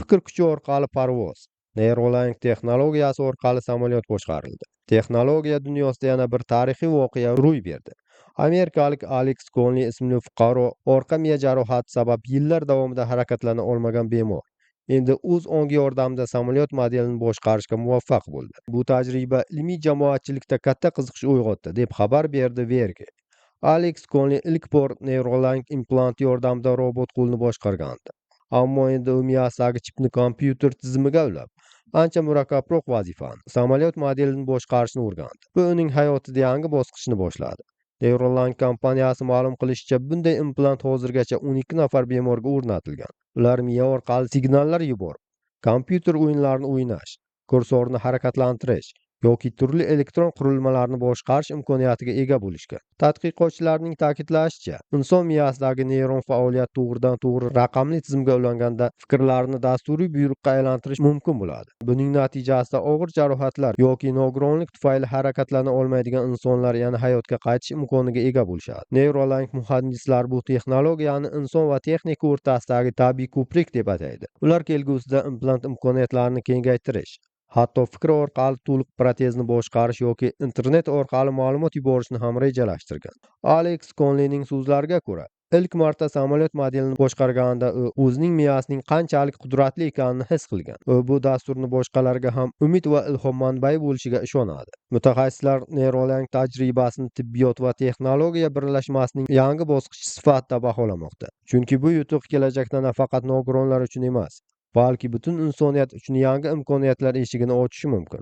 Fikr kuchi orqali parvoz. Neuralink texnologiyasi orqali samolyot boshqarildi. Texnologiya dunyosida yana bir tarixiy voqea ro'y berdi. Amerikalik Alex Conley ismli fuqaro orqa miya jarohati sabab yillar davomida harakatlana olmagan bemor endi o'z ongi yordamida samolyot modelini boshqarishga muvaffaq bo'ldi. Bu tajriba ilmiy jamoatchilikda katta qiziqish uyg'otdi, deb xabar berdi Verge. Alex Conley ilk bor Neuralink implanti yordamida robot qo'lni boshqargandi. Ammo endi u miyasidagi chipni kompyuter tizimiga ulab, ancha murakkabroq vazifani, samolyot modelini boshqarishni o'rgandi. Bu uning hayotida yangi bosqichni boshladi. Neuralink kompaniyasi ma'lum qilishicha, bunday implant hozirgacha 12 nafar bemorga o'rnatilgan. Ular miya orqali signallar yuborib, kompyuter o'yinlarini o'ynash, kursorni harakatlantirish yoki turli elektron qurilmalarni boshqarish imkoniyatiga ega bo'lishgan. Tadqiqotchilarning ta'kidlashicha, inson miyasidagi neyron faoliyat to'g'ridan to'g'ri raqamli tizimga ulanganda fikrlarni dasturiy buyruqqa aylantirish mumkin bo'ladi. Buning natijasida og'ir jarohatlar yoki nogironlik tufayli harakatlana olmaydigan insonlar yana hayotga qaytish imkoniga ega bo'lishadi. Neuralink muhandislari bu texnologiyani inson va texnika o'rtasidagi tabiiy ko'prik deb ataydi. Ular kelgusida implant imkoniyatlarini kengaytirish, hatto fikr orqali to'liq protezni boshqarish yoki internet orqali ma'lumot yuborishni ham rejalashtirgan. Alex Conleyning so'zlariga ko'ra, ilk marta samolyot modelini boshqarganida u o'zining miyasining qanchalik qudratli ekanini his qilgan. U bu dasturni boshqalarga ham umid va ilhom manbai bo'lishiga ishonadi. Mutaxassislar Neuralink tajribasini tibbiyot va texnologiya birlashmasining yangi bosqichi sifatida baholamoqda. Chunki bu yutuq kelajakda nafaqat nogironlar uchun emas, balki butun insoniyat uchun yangi imkoniyatlar eshigini ochishi mumkin.